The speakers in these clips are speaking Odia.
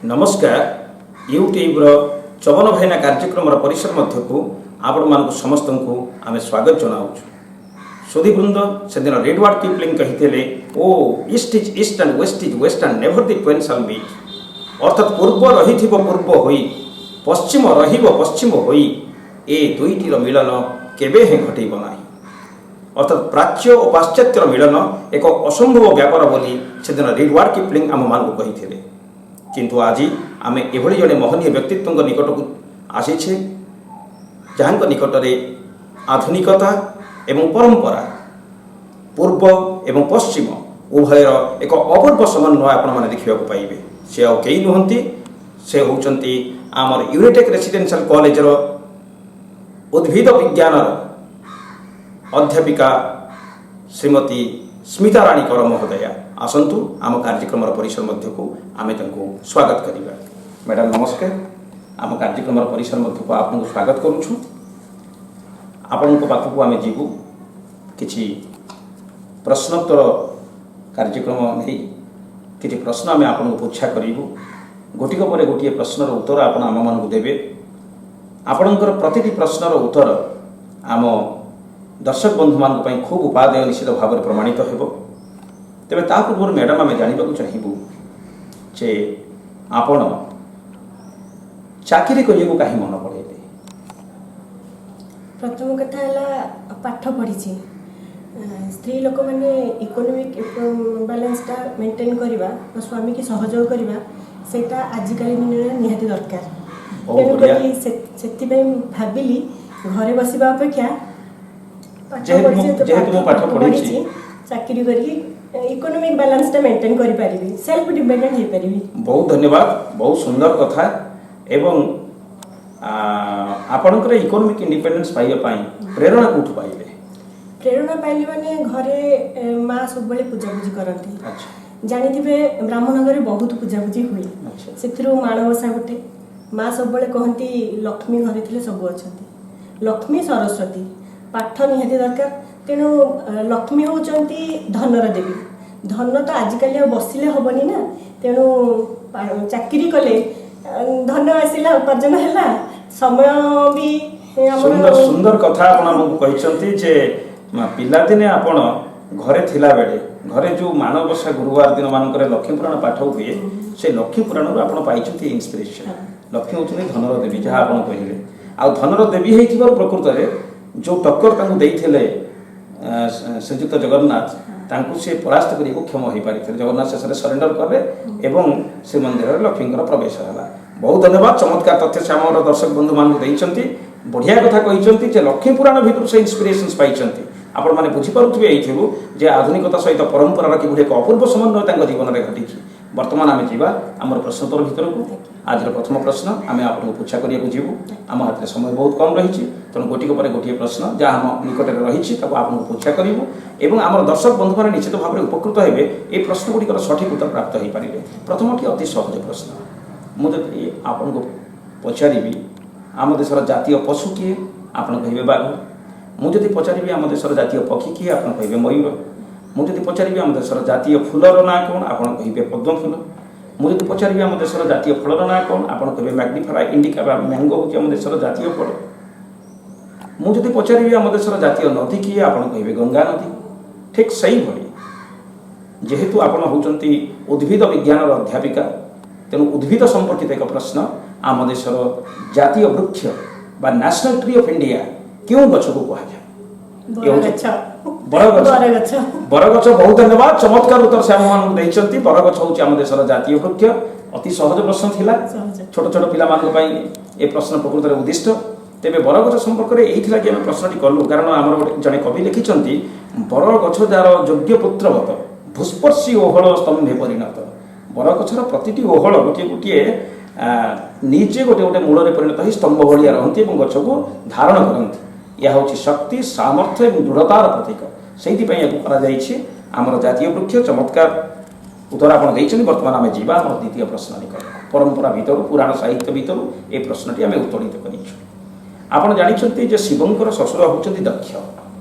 ନମସ୍କାର। ୟୁଟ୍ୟୁବ୍ର ଚବନ ଭାଇନା କାର୍ଯ୍ୟକ୍ରମର ପରିସର ମଧ୍ୟକୁ ଆପଣମାନଙ୍କୁ ସମସ୍ତଙ୍କୁ ଆମେ ସ୍ୱାଗତ ଜଣାଉଛୁ। ସୁଧୀବୃନ୍ଦ, ସେଦିନ ରେଡୱାର୍ଡ କିପଲିଂ କହିଥିଲେ, "Oh, East is East and West is West and never the twain shall meet." ଅର୍ଥାତ୍ ପୂର୍ବ ରହିଥିବ ପୂର୍ବ ହୋଇ, ପଶ୍ଚିମ ରହିବ ପଶ୍ଚିମ ହୋଇ, ଏ ଦୁଇଟିର ମିଳନ କେବେ ହେଁ ଘଟିବ ନାହିଁ। ଅର୍ଥାତ୍ ପ୍ରାଚ୍ୟ ଓ ପାଶ୍ଚାତ୍ୟର ମିଳନ ଏକ ଅସମ୍ଭବ ବ୍ୟାପାର ବୋଲି ସେଦିନ ରିଡୱାର୍ଡ କିପଲିଂ ଆମମାନଙ୍କୁ କହିଥିଲେ। କିନ୍ତୁ ଆଜି ଆମେ ଏଭଳି ଜଣେ ମହନୀୟ ବ୍ୟକ୍ତିତ୍ୱଙ୍କ ନିକଟକୁ ଆସିଛେ, ଯାହାଙ୍କ ନିକଟରେ ଆଧୁନିକତା ଏବଂ ପରମ୍ପରା, ପୂର୍ବ ଏବଂ ପଶ୍ଚିମ ଉଭୟର ଏକ ଅପୂର୍ବ ସମନ୍ୱୟ ଆପଣମାନେ ଦେଖିବାକୁ ପାଇବେ। ସେ ଆଉ କେହି ନୁହନ୍ତି, ସେ ହେଉଛନ୍ତି ଆମର ୟୁନିଟେକ୍ ରେସିଡେନ୍ସିଆଲ କଲେଜର ଉଦ୍ଭିଦ ବିଜ୍ଞାନର ଅଧ୍ୟାପିକା ଶ୍ରୀମତୀ ସ୍ମିତାରାଣୀ କର ମହୋଦୟା। ଆସନ୍ତୁ, ଆମ କାର୍ଯ୍ୟକ୍ରମର ପରିସର ମଧ୍ୟକୁ ଆମେ ତାଙ୍କୁ ସ୍ୱାଗତ କରିବା। ମ୍ୟାଡ଼ାମ୍, ନମସ୍କାର। ଆମ କାର୍ଯ୍ୟକ୍ରମର ପରିସର ମଧ୍ୟକୁ ଆପଣଙ୍କୁ ସ୍ୱାଗତ କରୁଛୁ। ଆପଣଙ୍କ ପାଖକୁ ଆମେ ଯିବୁ କିଛି ପ୍ରଶ୍ନୋତ୍ତର କାର୍ଯ୍ୟକ୍ରମ ନେଇ। କିଛି ପ୍ରଶ୍ନ ଆମେ ଆପଣଙ୍କୁ ପୃଚ୍ଛା କରିବୁ। ଗୋଟିକ ପରେ ଗୋଟିଏ ପ୍ରଶ୍ନର ଉତ୍ତର ଆପଣ ଆମମାନଙ୍କୁ ଦେବେ। ଆପଣଙ୍କର ପ୍ରତିଟି ପ୍ରଶ୍ନର ଉତ୍ତର ଆମ ଦର୍ଶକ ବନ୍ଧୁମାନଙ୍କ ପାଇଁ ଖୁବ୍ ଉପାଦେୟ ନିଶ୍ଚିତ ଭାବରେ ପ୍ରମାଣିତ ହେବ। ତେବେ ତା ପୂର୍ବରୁ ମ୍ୟାଡ଼ାମ୍, ଆମେ ଜାଣିବାକୁ ଚାହିଁବୁ ଯେ ଆପଣ ଚାକିରି କରିବାକୁ କାହିଁ ମନ ପଡ଼େଇଲେ? ପ୍ରଥମ କଥା ହେଲା, ପାଠ ପଢ଼ିଛି। ସ୍ତ୍ରୀ ଲୋକମାନେ ଇକୋନୋମିକ୍ ବାଲାନ୍ସଟା ମେଣ୍ଟେନ୍ କରିବା ବା ସ୍ୱାମୀକି ସହଯୋଗ କରିବା, ସେଇଟା ଆଜିକାଲି ଦିନରେ ନିହାତି ଦରକାର। ବହୁତ ବଢ଼ିଆ। ତେଣୁକରି ସେଥିପାଇଁ ଭାବିଲି, ଘରେ ବସିବା ଅପେକ୍ଷା ପାଠ ପଢ଼ିଛି ତ। ଯେହେତୁ ମୁଁ ପାଠ ପଢ଼ିଛି। ଚାକିରି କରିକି ଇକୋନୋମିକ୍ ବାଲାନ୍ସଟା ମେଣ୍ଟେନ୍ କରିପାରିବି, ସେଲ୍ଫ ଡିପେଣ୍ଡେଣ୍ଟ ହେଇପାରିବି। ବହୁତ ଧନ୍ୟବାଦ, ବହୁତ ସୁନ୍ଦର କଥା। ଏବଂ ଆପଣଙ୍କର ଇକୋନୋମିକ୍ ଇଣ୍ଡିପେଣ୍ଡେନ୍ସ ପାଇବା ପାଇଁ ପ୍ରେରଣା କେଉଁଠୁ ପାଇଲେ? ପ୍ରେରଣା ପାଇଲି ମାନେ ଘରେ ମା ସବୁବେଳେ ପୂଜାପୂଜି କରନ୍ତି। ଜାଣିଥିବେ, ବ୍ରାହ୍ମଣ ଘରେ ବହୁତ ପୂଜାପୂଜି ହୁଏ। ସେଥିରୁ ମାଣବସା ଗୋଟେ। ମା ସବୁବେଳେ କହନ୍ତି, ଲକ୍ଷ୍ମୀ ଘରେ ଥିଲେ ସବୁ ଅଛନ୍ତି, ଲକ୍ଷ୍ମୀ ସରସ୍ୱତୀ। ପାଠ ନିହାତି ଦରକାର। ତେଣୁ ଲକ୍ଷ୍ମୀ ହେଉଛନ୍ତି ଧନର ଦେବୀ। ଧନ ତ ଆଜିକାଲି ଆଉ ବସିଲେ ହବନି ନା। ତେଣୁ ଚାକିରି କଲେ ଧନ ଆସିଲା, ଉପାର୍ଜନ ହେଲା, ସମୟ ବି ଆମର। ସୁନ୍ଦର ସୁନ୍ଦର କଥା ଆପଣ ଆମକୁ କହିଛନ୍ତି ଯେ ପିଲାଦିନେ ଆପଣ ଘରେ ଥିଲାବେଳେ ଘରେ ଯେଉଁ ମାଣବସା ଗୁରୁବାର ଦିନ ମାନଙ୍କରେ ଲକ୍ଷ୍ମୀ ପୁରାଣ ପାଠ ହୁଏ, ସେ ଲକ୍ଷ୍ମୀ ପୁରାଣରୁ ଆପଣ ପାଇଛନ୍ତି ଇନ୍ସପିରେସନ। ଲକ୍ଷ୍ମୀ ହେଉଛନ୍ତି ଧନର ଦେବୀ, ଯାହା ଆପଣ କହିଲେ। ଆଉ ଧନର ଦେବୀ ହେଇଥିବାରୁ ପ୍ରକୃତରେ ଯେଉଁ ଟକ୍କର ତାଙ୍କୁ ଦେଇଥିଲେ ଶ୍ରୀଯୁକ୍ତ ଜଗନ୍ନାଥ, ତାଙ୍କୁ ସେ ପରାସ୍ତ କରିବାକୁ କ୍ଷମ ହୋଇପାରିଥିଲେ। ଜଗନ୍ନାଥ ଶେଷରେ ସରେଣ୍ଡର କଲେ ଏବଂ ଶ୍ରୀମନ୍ଦିରରେ ଲକ୍ଷ୍ମୀଙ୍କର ପ୍ରବେଶ ହେଲା। ବହୁତ ଧନ୍ୟବାଦ। ଚମତ୍କାର ତଥ୍ୟ ସେ ଆମର ଦର୍ଶକ ବନ୍ଧୁମାନଙ୍କୁ ଦେଇଛନ୍ତି। ବଢ଼ିଆ କଥା କହିଛନ୍ତି ଯେ ଲକ୍ଷ୍ମୀ ପୁରାଣ ଭିତରୁ ସେ ଇନ୍ସପିରେସନ୍ସ ପାଇଛନ୍ତି। ଆପଣମାନେ ବୁଝିପାରୁଥିବେ ଏଇଥିରୁ ଯେ ଆଧୁନିକତା ସହିତ ପରମ୍ପରାର କିଭଳି ଏକ ଅପୂର୍ବ ସମନ୍ୱୟ ତାଙ୍କ ଜୀବନରେ ଘଟିଛି। ବର୍ତ୍ତମାନ ଆମେ ଯିବା ଆମର ପ୍ରଶ୍ନୋତ୍ତର ଭିତରକୁ। ଆଜିର ପ୍ରଥମ ପ୍ରଶ୍ନ ଆମେ ଆପଣଙ୍କୁ ପୃଚ୍ଛା କରିବାକୁ ଯିବୁ। ଆମ ହାତରେ ସମୟ ବହୁତ କମ୍ ରହିଛି, ତେଣୁ ଗୋଟିକ ପରେ ଗୋଟିଏ ପ୍ରଶ୍ନ ଯାହା ଆମ ନିକଟରେ ରହିଛି, ତାକୁ ଆପଣଙ୍କୁ ପୃଚ୍ଛା କରିବୁ ଏବଂ ଆମର ଦର୍ଶକ ବନ୍ଧୁମାନେ ନିଶ୍ଚିତ ଭାବରେ ଉପକୃତ ହେବେ, ଏହି ପ୍ରଶ୍ନ ଗୁଡ଼ିକର ସଠିକ୍ ଉତ୍ତର ପ୍ରାପ୍ତ ହୋଇପାରିବେ। ପ୍ରଥମଟି ଅତି ସହଜ ପ୍ରଶ୍ନ। ମୁଁ ଯଦି ଆପଣଙ୍କୁ ପଚାରିବି, ଆମ ଦେଶର ଜାତୀୟ ପଶୁ କିଏ? ଆପଣ କହିବେ ବାଘ। ମୁଁ ଯଦି ପଚାରିବି, ଆମ ଦେଶର ଜାତୀୟ ପକ୍ଷୀ କିଏ? ଆପଣ କହିବେ ମୟୂର। ମୁଁ ଯଦି ପଚାରିବି, ଆମ ଦେଶର ଜାତୀୟ ଫୁଲର ନାଁ କ'ଣ? ଆପଣ କହିବେ ପଦ୍ମ ଫୁଲ। ମୁଁ ଯଦି ପଚାରିବି, ଆମ ଦେଶର ଜାତୀୟ ଫଳର ନାଁ କ'ଣ? ଆପଣ କହିବେ ମ୍ୟାଗ୍ନିଫେରା ଇଣ୍ଡିକା ବା ମ୍ୟାଙ୍ଗୋ ହେଉଛି ଆମ ଦେଶର ଜାତୀୟ ଫଳ। ମୁଁ ଯଦି ପଚାରିବି, ଆମ ଦେଶର ଜାତୀୟ ନଦୀ କିଏ? ଆପଣ କହିବେ ଗଙ୍ଗା ନଦୀ। ଠିକ୍ ସେଇଭଳି, ଯେହେତୁ ଆପଣ ହେଉଛନ୍ତି ଉଦ୍ଭିଦ ବିଜ୍ଞାନର ଅଧ୍ୟାପିକା, ତେଣୁ ଉଦ୍ଭିଦ ସମ୍ପର୍କିତ ଏକ ପ୍ରଶ୍ନ। ଆମ ଦେଶର ଜାତୀୟ ବୃକ୍ଷ ବା ନ୍ୟାସନାଲ ଟ୍ରି ଅଫ୍ ଇଣ୍ଡିଆ କେଉଁ ଗଛକୁ କୁହାଯାଏ? ବରଗଛ। ବରଗଛ। ବରଗଛ। ବରଗଛ। ବହୁତ ଧନ୍ୟବାଦ। ଚମତ୍କାର ଉତ୍ତର ସେ ଆମମାନଙ୍କୁ ଦେଇଛନ୍ତି। ବରଗଛ ହେଉଛି ଆମ ଦେଶର ଜାତୀୟ ବୃକ୍ଷ। ଅତି ସହଜ ପ୍ରଶ୍ନ ଥିଲା। ସହଜ। ଛୋଟ ଛୋଟ ପିଲାମାନଙ୍କ ପାଇଁ ଏ ପ୍ରଶ୍ନ ପ୍ରକୃତରେ ଉଦ୍ଦିଷ୍ଟ। ତେବେ ବରଗଛ ସମ୍ପର୍କରେ ଏଇଥିଲାଗି ଆମେ ପ୍ରଶ୍ନଟି କଲୁ, କାରଣ ଆମର ଗୋଟେ ଜଣେ କବି ଲେଖିଛନ୍ତି, "ବରଗଛ ଯାର ଯୋଗ୍ୟ ପୁତ୍ରବତ, ଭୂସ୍ପର୍ଶୀ ଓହଳ ସ୍ତମ୍ଭେ ପରିଣତ।" ବରଗଛର ପ୍ରତିଟି ଓହଳ ଗୋଟିଏ ଗୋଟିଏ ନିଜେ ଗୋଟେ ଗୋଟେ ମୂଳରେ ପରିଣତ ହୋଇ ସ୍ତମ୍ଭ ଭଳିଆ ରହନ୍ତି ଏବଂ ଗଛକୁ ଧାରଣ କରନ୍ତି। ଏହା ହେଉଛି ଶକ୍ତି, ସାମର୍ଥ୍ୟ ଏବଂ ଦୃଢ଼ତାର ପ୍ରତୀକ। ସେଇଥିପାଇଁ ଏହାକୁ କରାଯାଇଛି ଆମର ଜାତୀୟ ବୃକ୍ଷ। ଚମତ୍କାର ଉତ୍ତର ଆପଣ ଦେଇଛନ୍ତି। ବର୍ତ୍ତମାନ ଆମେ ଯିବା ଆମର ଦ୍ୱିତୀୟ ପ୍ରଶ୍ନ ନିକଟକୁ। ପରମ୍ପରା ଭିତରୁ, ପୁରାଣ ସାହିତ୍ୟ ଭିତରୁ ଏ ପ୍ରଶ୍ନଟି ଆମେ ଉତ୍ତୋଳିତ କରିଛୁ। ଆପଣ ଜାଣିଛନ୍ତି ଯେ ଶିବଙ୍କର ଶ୍ୱଶୁର ହେଉଛନ୍ତି ଦକ୍ଷ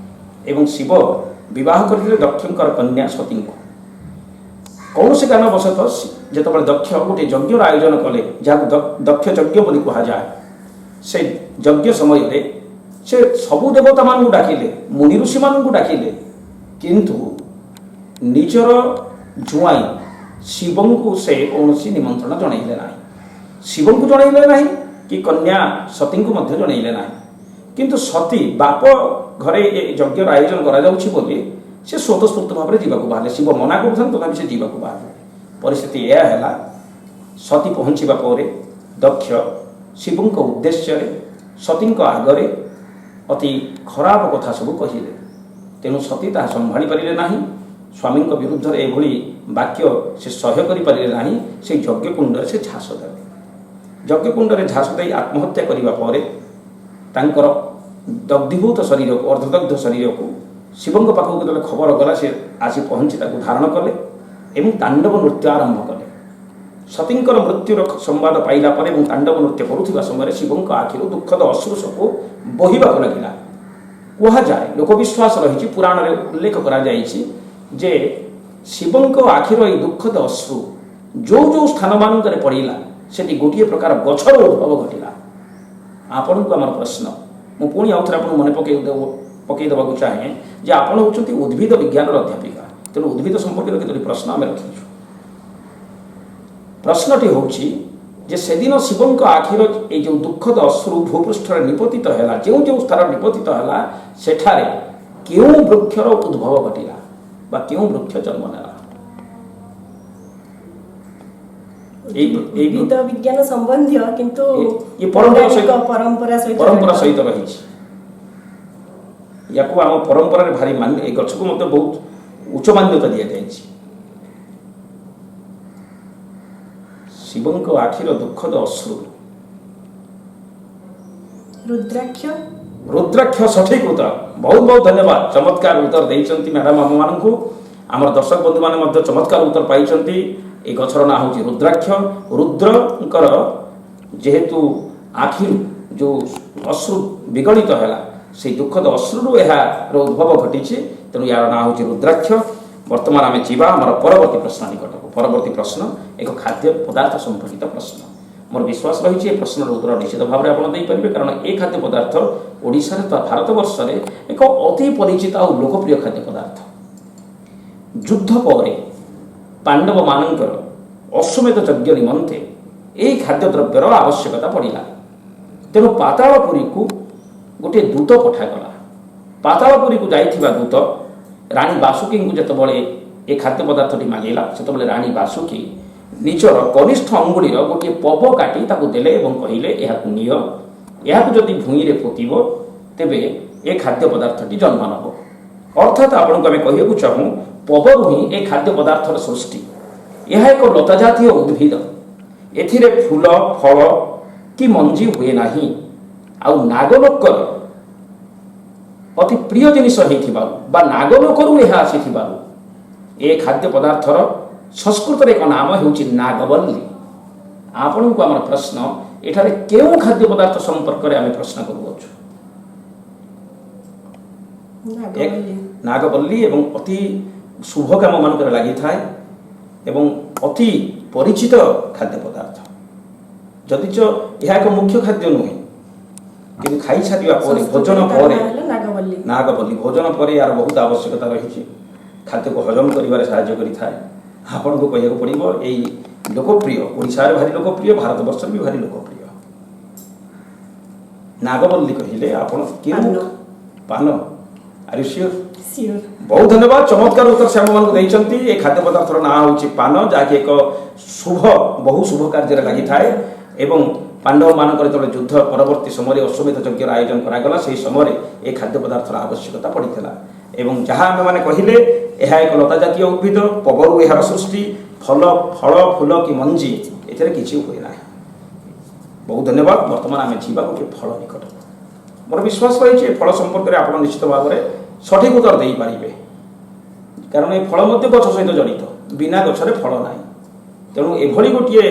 ଏବଂ ଶିବ ବିବାହ କରିଥିଲେ ଦକ୍ଷଙ୍କର କନ୍ୟା ସତୀଙ୍କୁ। କୌଣସି କାରଣବଶତଃ ଯେତେବେଳେ ଦକ୍ଷ ଗୋଟିଏ ଯଜ୍ଞର ଆୟୋଜନ କଲେ, ଯାହାକୁ ଦକ୍ଷ ଯଜ୍ଞ ବୋଲି କୁହାଯାଏ, ସେ ଯଜ୍ଞ ସମୟରେ ସେ ସବୁ ଦେବତାମାନଙ୍କୁ ଡାକିଲେ, ମୁନି ଋଷିମାନଙ୍କୁ ଡାକିଲେ, କିନ୍ତୁ ନିଜର ଜୁଆଇଁ ଶିବଙ୍କୁ ସେ କୌଣସି ନିମନ୍ତ୍ରଣ ଜଣାଇଲେ ନାହିଁ। ଶିବଙ୍କୁ ଜଣାଇଲେ ନାହିଁ କି କନ୍ୟା ସତୀଙ୍କୁ ମଧ୍ୟ ଜଣାଇଲେ ନାହିଁ। କିନ୍ତୁ ସତୀ ବାପ ଘରେ ଏ ଯଜ୍ଞର ଆୟୋଜନ କରାଯାଉଛି ବୋଲି ସେ ସ୍ୱତଃସ୍ଫୂର୍ତ୍ତ ଭାବରେ ଯିବାକୁ ବାହାରିଲେ। ଶିବ ମନା କରୁଥାନ୍ତି, ତଥାପି ସେ ଯିବାକୁ ବାହାରିଲେ। ପରିସ୍ଥିତି ଏହା ହେଲା, ସତୀ ପହଞ୍ଚିବା ପରେ ଦକ୍ଷ ଶିବଙ୍କ ଉଦ୍ଦେଶ୍ୟରେ ସତୀଙ୍କ ଆଗରେ ଅତି ଖରାପ କଥା ସବୁ କହିଲେ। ତେଣୁ ସତୀ ତାହା ସମ୍ଭାଳି ପାରିଲେ ନାହିଁ। ସ୍ୱାମୀଙ୍କ ବିରୁଦ୍ଧରେ ଏଭଳି ବାକ୍ୟ ସେ ସହ୍ୟ କରିପାରିଲେ ନାହିଁ। ସେଇ ଯଜ୍ଞକୁଣ୍ଡରେ ସେ ଝାସ ଦେଲେ। ଯଜ୍ଞକୁଣ୍ଡରେ ଝାସ ଦେଇ ଆତ୍ମହତ୍ୟା କରିବା ପରେ ତାଙ୍କର ଦଗ୍ଧୀଭୂତ ଶରୀରକୁ, ଅର୍ଦ୍ଧଦଗ୍ଧ ଶରୀରକୁ ଶିବଙ୍କ ପାଖକୁ ଯେତେବେଳେ ଖବର ଗଲା, ସେ ଆସି ପହଞ୍ଚି ତାକୁ ଧାରଣ କଲେ ଏବଂ ତାଣ୍ଡବ ନୃତ୍ୟ ଆରମ୍ଭ କଲେ। ସତୀଙ୍କର ମୃତ୍ୟୁର ସମ୍ବାଦ ପାଇଲା ପରେ ଏବଂ ତାଣ୍ଡବ ନୃତ୍ୟ କରୁଥିବା ସମୟରେ ଶିବଙ୍କ ଆଖିରୁ ଦୁଃଖଦ ଅଶ୍ରୁ ସବୁ ବହିବାକୁ ଲାଗିଲା। କୁହାଯାଏ, ଲୋକବିଶ୍ୱାସ ରହିଛି, ପୁରାଣରେ ଉଲ୍ଲେଖ କରାଯାଇଛି ଯେ ଶିବଙ୍କ ଆଖିର ଏଇ ଦୁଃଖଦ ଅଶ୍ରୁ ଯେଉଁ ଯେଉଁ ସ୍ଥାନମାନଙ୍କରେ ପଡ଼ିଲା, ସେଠି ଗୋଟିଏ ପ୍ରକାର ଗଛର ଉଦ୍ଭବ ଘଟିଲା। ଆପଣଙ୍କୁ ଆମର ପ୍ରଶ୍ନ, ମୁଁ ପୁଣି ଆଉଥରେ ଆପଣଙ୍କୁ ମନେ ପକାଇ ଦେବାକୁ ଚାହେଁ ଯେ ଆପଣ ହେଉଛନ୍ତି ଉଦ୍ଭିଦ ବିଜ୍ଞାନର ଅଧ୍ୟାପିକା, ତେଣୁ ଉଦ୍ଭିଦ ସମ୍ପର୍କିତ କେତୋଟି ପ୍ରଶ୍ନ ଆମେ ରଖିଛୁ। ପ୍ରଶ୍ନଟି ହେଉଛି ଯେ ସେଦିନ ଶିବଙ୍କ ଆଖିର ଏଇ ଯେଉଁ ଦୁଃଖଦ ଅଶ୍ରୁ ଭୂପୃଷ୍ଠରେ ନିପତିତ ହେଲା, ଯେଉଁ ଯେଉଁ ସ୍ଥାନରେ ନିପତିତ ହେଲା, ସେଠାରେ କେଉଁ ବୃକ୍ଷର ଉଦ୍ଭବ ଘଟିଲା ବା କେଉଁ ବୃକ୍ଷ ଜନ୍ମ ନେଲା? ଏଇ ଉଦ୍ଭିଦ ବିଜ୍ଞାନ ସମ୍ବନ୍ଧୀୟ, କିନ୍ତୁ ଏ ପରମ୍ପରା ସହିତ ପରମ୍ପରା ସହିତ ପରମ୍ପରା ସହିତ ରହିଛି। ୟାକୁ ଆମ ପରମ୍ପରାରେ ଭାରି ମାନ୍ୟ, ଏ ଗଛକୁ ମଧ୍ୟ ବହୁତ ଉଚ୍ଚ ମାନ୍ୟତା ଦିଆଯାଇଛି। ଶିବଙ୍କ ଆଖିର ଦୁଃଖଦ ଅଶ୍ରୁ। ରୁଦ୍ରାକ୍ଷ। ରୁଦ୍ରାକ୍ଷ, ସଠିକ ଉତ୍ତର। ବହୁତ ବହୁତ ଧନ୍ୟବାଦ, ଚମତ୍କାର ଉତ୍ତର ଦେଇଛନ୍ତି ମ୍ୟାଡ଼ାମ ଆମମାନଙ୍କୁ। ଆମର ଦର୍ଶକ ବନ୍ଧୁମାନେ ମଧ୍ୟ ଚମତ୍କାର ଉତ୍ତର ପାଇଛନ୍ତି। ଏ ଗଛର ନାଁ ହେଉଛି ରୁଦ୍ରାକ୍ଷ। ରୁଦ୍ରଙ୍କର ଯେହେତୁ ଆଖିରୁ ଯେଉଁ ଅଶ୍ରୁ ବିଗଳିତ ହେଲା, ସେଇ ଦୁଃଖଦ ଅଶ୍ରୁରୁ ଏହାର ଉଦ୍ଭବ ଘଟିଛି, ତେଣୁ ଏହାର ନାଁ ହେଉଛି ରୁଦ୍ରାକ୍ଷ। ବର୍ତ୍ତମାନ ଆମେ ଯିବା ଆମର ପରବର୍ତ୍ତୀ ପ୍ରଶ୍ନ ନିକଟକୁ। ପରବର୍ତ୍ତୀ ପ୍ରଶ୍ନ ଏକ ଖାଦ୍ୟ ପଦାର୍ଥ ସମ୍ପର୍କିତ ପ୍ରଶ୍ନ। ମୋର ବିଶ୍ୱାସ ରହିଛି ଏ ପ୍ରଶ୍ନର ଉତ୍ତର ନିଶ୍ଚିତ ଭାବରେ ଆପଣ ଦେଇପାରିବେ, କାରଣ ଏ ଖାଦ୍ୟ ପଦାର୍ଥ ଓଡ଼ିଶାରେ ତଥା ଭାରତବର୍ଷରେ ଏକ ଅତି ପରିଚିତ ଆଉ ଲୋକପ୍ରିୟ ଖାଦ୍ୟ ପଦାର୍ଥ। ଯୁଦ୍ଧ ପରେ ପାଣ୍ଡବମାନଙ୍କର ଅଶ୍ୱମେଧ ଯଜ୍ଞ ନିମନ୍ତେ ଏହି ଖାଦ୍ୟଦ୍ରବ୍ୟର ଆବଶ୍ୟକତା ପଡ଼ିଲା। ତେଣୁ ପାତାଳପୁରୀକୁ ଗୋଟିଏ ଦୂତ ପଠାଗଲା। ପାତାଳପୁରୀକୁ ଯାଇଥିବା ଦୂତ ରାଣୀ ବାସୁକୀଙ୍କୁ ଯେତେବେଳେ ଏ ଖାଦ୍ୟ ପଦାର୍ଥଟି ମାଗିଲା, ସେତେବେଳେ ରାଣୀ ବାସୁକୀ ନିଜର କନିଷ୍ଠ ଅଙ୍ଗୁଳିର ଗୋଟିଏ ପବ କାଟି ତାକୁ ଦେଲେ ଏବଂ କହିଲେ, ଏହାକୁ ନିଅ, ଏହାକୁ ଯଦି ଭୂଇଁରେ ପୋତିବ ତେବେ ଏ ଖାଦ୍ୟ ପଦାର୍ଥଟି ଜନ୍ମ ନେବ। ଅର୍ଥାତ୍ ଆପଣଙ୍କୁ ଆମେ କହିବାକୁ ଚାହୁଁ, ପବରୁ ହିଁ ଏ ଖାଦ୍ୟ ପଦାର୍ଥର ସୃଷ୍ଟି। ଏହା ଏକ ଲତା ଜାତୀୟ ଉଦ୍ଭିଦ। ଏଥିରେ ଫୁଲ, ଫଳ କି ମଞ୍ଜି ହୁଏ ନାହିଁ। ଆଉ ନାଗଲୋକର ଅତି ପ୍ରିୟ ଜିନିଷ ହେଇଥିବାରୁ ବା ନାଗଲୋକରୁ ଏହା ଆସିଥିବାରୁ ଏ ଖାଦ୍ୟ ପଦାର୍ଥର ସଂସ୍କୃତରେ ଏକ ନାମ ହେଉଛି ନାଗବଲ୍ଲୀ। ଆପଣଙ୍କୁ ଆମର ପ୍ରଶ୍ନ, ଏଠାରେ କେଉଁ ଖାଦ୍ୟ ପଦାର୍ଥ ସମ୍ପର୍କରେ ଆମେ ପ୍ରଶ୍ନ କରୁଅଛୁ? ନାଗବଲ୍ଲୀ। ନାଗବଲ୍ଲୀ ଏବଂ ଅତି ଶୁଭ କାମ ମାନଙ୍କରେ ଲାଗିଥାଏ ଏବଂ ଅତି ପରିଚିତ ଖାଦ୍ୟ ପଦାର୍ଥ। ଯଦିଚ ଏହା ଏକ ମୁଖ୍ୟ ଖାଦ୍ୟ ନୁହେଁ, କିନ୍ତୁ ଖାଇସାରିବା ପରେ, ଭୋଜନ ପରେ, ନାଗବଲ୍ଲୀ। ନାଗବଲ୍ଲୀ ଭୋଜନ ପରେ ଏହାର ବହୁତ ଆବଶ୍ୟକତା ରହିଛି। ଖାଦ୍ୟକୁ ହଜମ କରିବାରେ ସାହାଯ୍ୟ କରିଥାଏ। ଆପଣଙ୍କୁ କହିବାକୁ ପଡ଼ିବ, ଏଇ ଲୋକପ୍ରିୟ, ଓଡ଼ିଶାରେ ଭାରି ଲୋକପ୍ରିୟ, ଭାରତବର୍ଷରେ ବି ଭାରି ଲୋକପ୍ରିୟ ନାଗବଲ୍ଲୀ କହିଲେ ଆପଣ କେଉଁ? ପାନ। Are you sure? Sure. ବହୁତ ଧନ୍ୟବାଦ, ଚମତ୍କାର ଉତ୍ତର ସେ ଆମମାନଙ୍କୁ ଦେଇଛନ୍ତି। ଏ ଖାଦ୍ୟ ପଦାର୍ଥର ନାଁ ହେଉଛି ପାନ, ଯାହାକି ଏକ ଶୁଭ, ବହୁ ଶୁଭ କାର୍ଯ୍ୟରେ ଲାଗିଥାଏ। ଏବଂ ପାଣ୍ଡବମାନଙ୍କର ଯେତେବେଳେ ଯୁଦ୍ଧ ପରବର୍ତ୍ତୀ ସମୟରେ ଅଶ୍ୱମେଧ ଯଜ୍ଞର ଆୟୋଜନ କରାଗଲା, ସେହି ସମୟରେ ଏ ଖାଦ୍ୟ ପଦାର୍ଥର ଆବଶ୍ୟକତା ପଡ଼ିଥିଲା। ଏବଂ ଯାହା ଆମେମାନେ କହିଲେ, ଏହା ଏକ ଲତା ଜାତୀୟ ଉଦ୍ଭିଦ, ପବରୁ ଏହାର ସୃଷ୍ଟି, ଫଳ ଫଳ ଫୁଲ କି ମଞ୍ଜି ଏଥିରେ କିଛି ହୁଏ ନାହିଁ। ବହୁତ ଧନ୍ୟବାଦ। ବର୍ତ୍ତମାନ ଆମେ ଯିବା ଗୋଟିଏ ଫଳ ନିକଟକୁ। ମୋର ବିଶ୍ୱାସ ରହିଛି ଏ ଫଳ ସମ୍ପର୍କରେ ଆପଣ ନିଶ୍ଚିତ ଭାବରେ ସଠିକ ଉତ୍ତର ଦେଇପାରିବେ, କାରଣ ଏ ଫଳ ମଧ୍ୟ ଗଛ ସହିତ ଜଡ଼ିତ, ବିନା ଗଛରେ ଫଳ ନାହିଁ। ତେଣୁ ଏଭଳି ଗୋଟିଏ